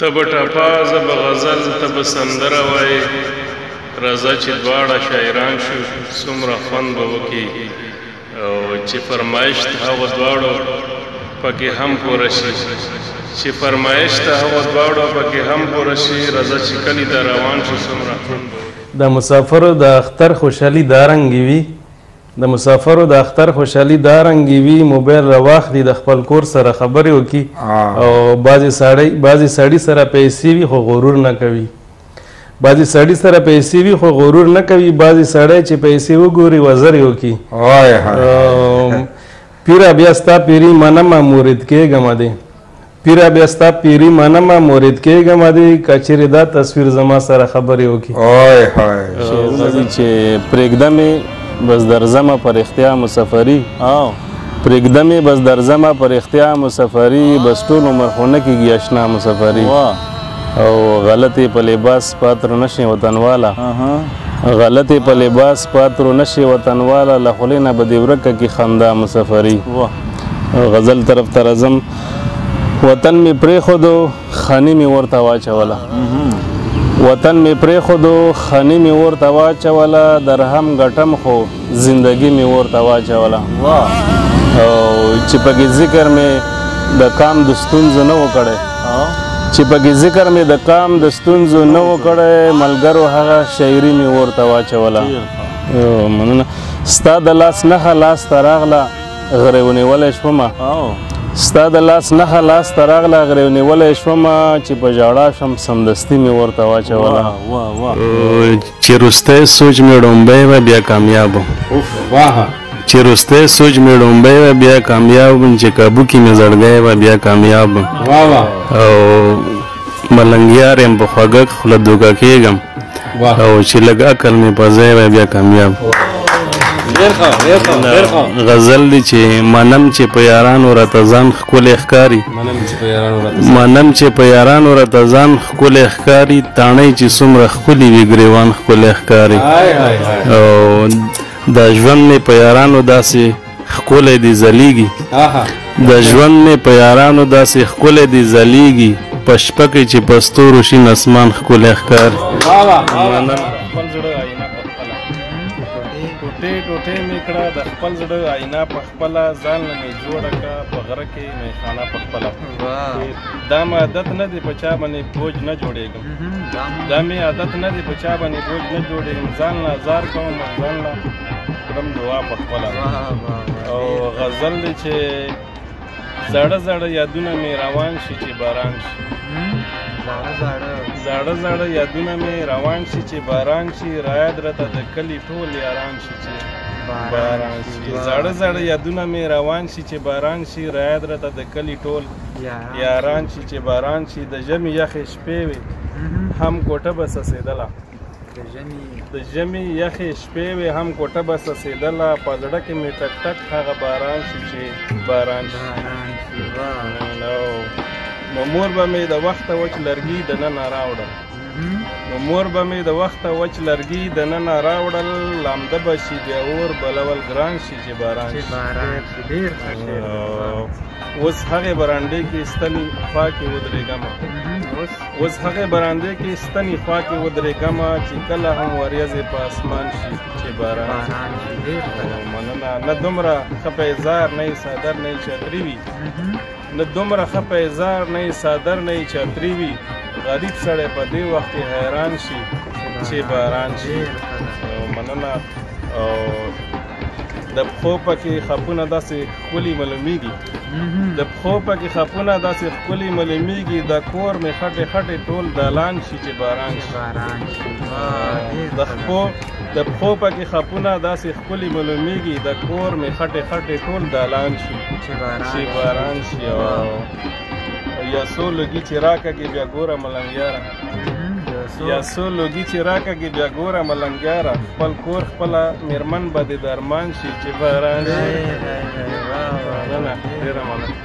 ته به ټپه، زه به غزل، ته به سندره وایې، راځه چې دواړه شاعران شو، څومره خوند به وکړي، او چې فرمایش د هغو دواړو پکې هم پوره شي، چې فرمایش د هغو دواړو پکې هم پوره شي، راځه چې کلي ته روان شو، څومره خوند به وکړي. د مسافرو د اختر خوشحالي دا رنګې وي، د مسافرو د اختر خوشحالي دا رنګې وي، موبایل راواخلي د خپل کور سره خبرې وکړي، او بعضې سړي سره پیسې وي خو غرور نه کوي، بعضې سړي سره پیسې وي خو غرور نه کوي، بعضې سړی چې پیسې وګوري وزرې وکړي. پیره بیا ستا پیري منمه مورد کېږمه دی، پیره بیا ستا پیري منمه مورد کېږمه دی، که چېرې دا تصویر زما سره خبرې وکړي. چې پرېږده مې بس درځمه په رښتیا مسافري، پرېږده مې بس درځمه په رښتیا مسافري، بس ټول عمر خو نه کېږي اشنا مسافري. او غلطې په لباس پاترو نه شي وطنواله، غلطې په لباس پاترو نه شي وطنواله، له خولې نه به دې ورکه کړي خندا مسافري. غزل طرف ته راځم. وطن مې پرېښودو خاني مې ورته واچوله، وطن مې پرېښودو خاني مې ورته واچوله، درهم ګټم خو زندگی مې ورته واچوله. او چې پکې ذکر مې د قام د ستونزو نه وکړی، چې پکې ذکر مې د قام د ستونزو نه وکړی، ملګرو هغه شاعري مې ورته واچوله. مننه. ستا د لاس نښه لاس ته راغله غریو نیولی شومه، ستا د لاس نښه لاس ته راغله غریو نیولی شومه، چې په ژړا شم سمدستي مې ورته واچوله. چې وروستی سوچ مې ړومبی وه بیا کامیاب، چې وروستی سوچ مې ړومبی وه بیا کامیاب، چې کابو کې مې زړګی وه بیا کامیاب. او ملنګیار یم په خوږه خوله دوکه کېږم، او چې لږ عقل مې په ځای وه بیا کامیاب. غزل دی چې منم چې په یارانو راته ځان ښکلی ښکاري، منم چې په یارانو راته ځان ښکلی ښکاري، تاڼۍ چې څومره ښکلي وي ګریوان ښکلی ښکاري. او د ژوند مې په یارانو داسې ښکلی دی ځلیږي، د ژوند مې په یارانو داسې ښکلی دی ځلیږي، په شپه کې چې په ستورو شین اسمان ښکلی ښکاري. خپل زړه آینه په خپله ټوټې ټوټې مې کړه، د خپل زړه آینه په خپله، ځان له مې جوړه کړه په غره کې میخانه په خپله. دا مې عادت نه دی په چا باندې بوج نه جوړېږم، دا مې عادت نه دی په چا باندې بوج نه جوړېږم، ځان له ازار کوم ځان له کړم دعا په خپله. او غزل دی چې زاړه زاړه یادونه مې روان شي چې باران شي، زاړه زاړه یادونه مې روان شي چې باران شي، رایاد راته د کلي ټول یاران شي چې باران شي، زاړه زاړه یادونه مې روان شي چې باران شي، رایاد راته د کلي ټول یاران شي چې باران شي. د ژمي یخې شپې وې هم کوټه به څڅېدله، د ژمي یخې شپې وې هم کوټه به څڅېدله، په زړه کې مې ټک ټک هغه باران شي چې باران شي. نو مور به مې د وخته وچ لرګي دننه راوړل، نو مور به مې د وخته وچ لرګي دننه راوړل، لامده به شي بیا اور بلول ګران شي چې باران شي. اوس هغې برانډې کې ستنې خوا کې ودرېږمه، اوس هغې براندې کې ستنې خوا کې ودرېږمه، چې کله هم وریځې په اسمان شي چې باران شي. مننه. نه دومره ښه پیزار نه یې څادر نه یې چتري وي، نه دومره ښه پیزار نه یې څادر نه یې چتري وي، غریب سړی په دې وخت کې حیران شي چې باران شي. مننه. او د پښو پکې خپونه داسې ښکلي معلومیږي، د پښو پکې خپونه داسې ښکلي معلومیږي، د کور مې خټې خټې ټول دالان شي چې باران شي. د پښو پکې خپونه داسې ښکلي معلومیږي، د کور مې خټې خټې ټول دالان شي چې باران شي. او یا څو لوګي چې راکږي بیا ګوره ملنګیاره، یا څو لوګي چې راکږي بیا ګوره ملنګیاره، خپل کور خپله میرمن به دې درمان شي چې باران شي. مننه، ډېره مننه.